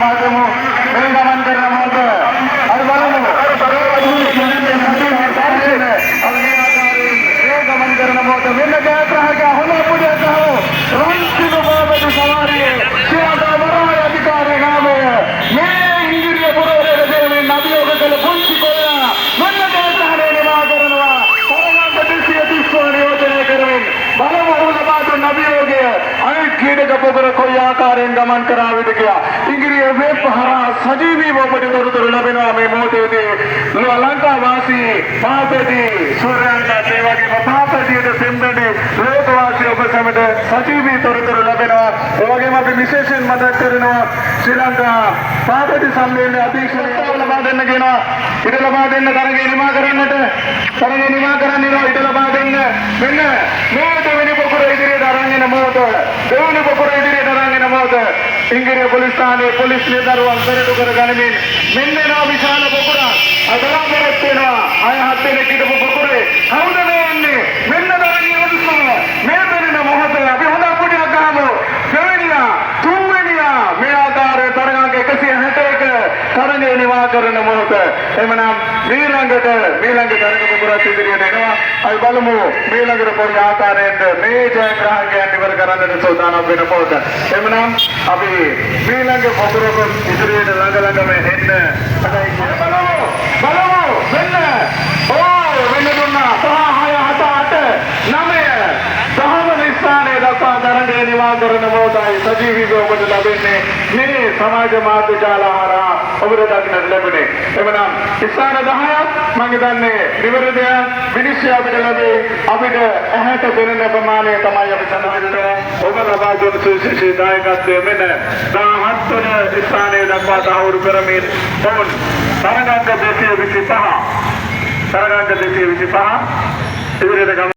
මේ ගමන් කරන මොහොත අපි බලමු. අපි මේ ආකාරයෙන් මේ ගමන් කරන මොහොත මෙන්න ජයග්‍රාහකයා. හොඳ පුඩියක් ගහමු. රන්සිම පාපති සවාරියේ ශ්‍රී ලංකා වරාය අධිකාරිය ගාමය මේ ඉංගිරිය පුරවරයට දෙමින් අභියෝග කළ පුංචි කොල්ලා මෙන්න ජයග්‍රහණය නිමා කරනවා තරගාංක 230 නියෝජනය කරමින්. බලමු ඔහු ලබා දුන් අභියෝගය අනිත් ක්‍රීඩක පොකර කොයි ආකාරයෙන් ගමන් කරාවිද කියලා. ඉංගිරිය වෙබ් හරහා සජීවීව ඔබට තොරතුරු ලැබෙනවා. මේ මොහොතේදී ලංකා වාසී පාපැදි සූර්යයන්ට, ඒ වගේම පාපැදියට සෙම්බැඳි ලෝකවාසී ඔබ සැමට සජීවී තොරතුරු ලැබෙනවා. ඒ වගේම අපි විශේෂයෙන් මතක් කරනවා ශ්‍රී ලංකා පාපැදි සම්මේලනයේ අධීක්ෂණය ලබා දෙන්න කියනවා. ඉඩ ලබා දෙන්න තරගය නිමා කරන්නට. තරගය නිමා කරන්න ඉනවා, ඉඩ ලබා දෙන්න. මෙන්න මේ දෙවෙනි පොකුර ඉදිරියට අරන් එන මොහොත, දෙවෙනි පොකුර ඉදිරියට අරන් එන මොහොත ඉංගිරිය පොලිස් ස්ථානයේ පොලිස් නිලධාරීන් පෙරටු කර ගනිමින් මෙන්න එනවා විශාල පොකුරක්. බලාපොරොත්තු වෙනවා හය හත් දෙනෙක් හිටපු පොකුරේ. කවුද මේ එන්නේ? මෙන්න තරගයේ උණුසුම මේ පෙනෙන මොහොත. අපි හොඳ පුඩියක් ගහමු. දෙවෙනියා, තුන්වෙනියා, මේ ආකාරයේ තරගාංක 161 තරගය නිමා කරන මොහොත. එමනම් මීළඟ තරග පොකුරත් ඉදිරියට එනවා. අපි බලමු මීළඟට කොයි ආකාරයෙන්ද මේ ජයග්‍රාහකයන් ඉවර කරන්නට සූදානම් වෙන මොහොත. එමනම් අපි මීළඟ පොකුරක ඉදිරියට ළඟ ළඟම එන්න බලමු. බලමු මෙන්න ඕ මෙන්න දුන්නා. 5, 6, 7, 8, 9, 10 වන ස්ථානයේ දක්වා තරගය නිමා කරන මොහොතයි සජීවීව ඔබට ලැබෙන්නේ. මේ සමාජ මාධ්‍ය ජාල හරහා ඔබට දකින්නට ලැබුණේ. එමනම් ස්ථාන 10ක් මම හිතන්නේ නිවැරදිව විනිශ්චය අපිට ලැබේ. අපිට ඇහැට පෙනෙන ප්‍රමාණය තමයි අපි සඳහන් කරන්නේ. ඔබ ලබා දුන් සුවිශේෂී දායකත්වය මෙන්න 17 වන ස්ථානයේ දක්වා තහවුරු කරමින් ඔවුන් තරගාංක 225, තරගාංක 225 ඉදිරියට ගමන්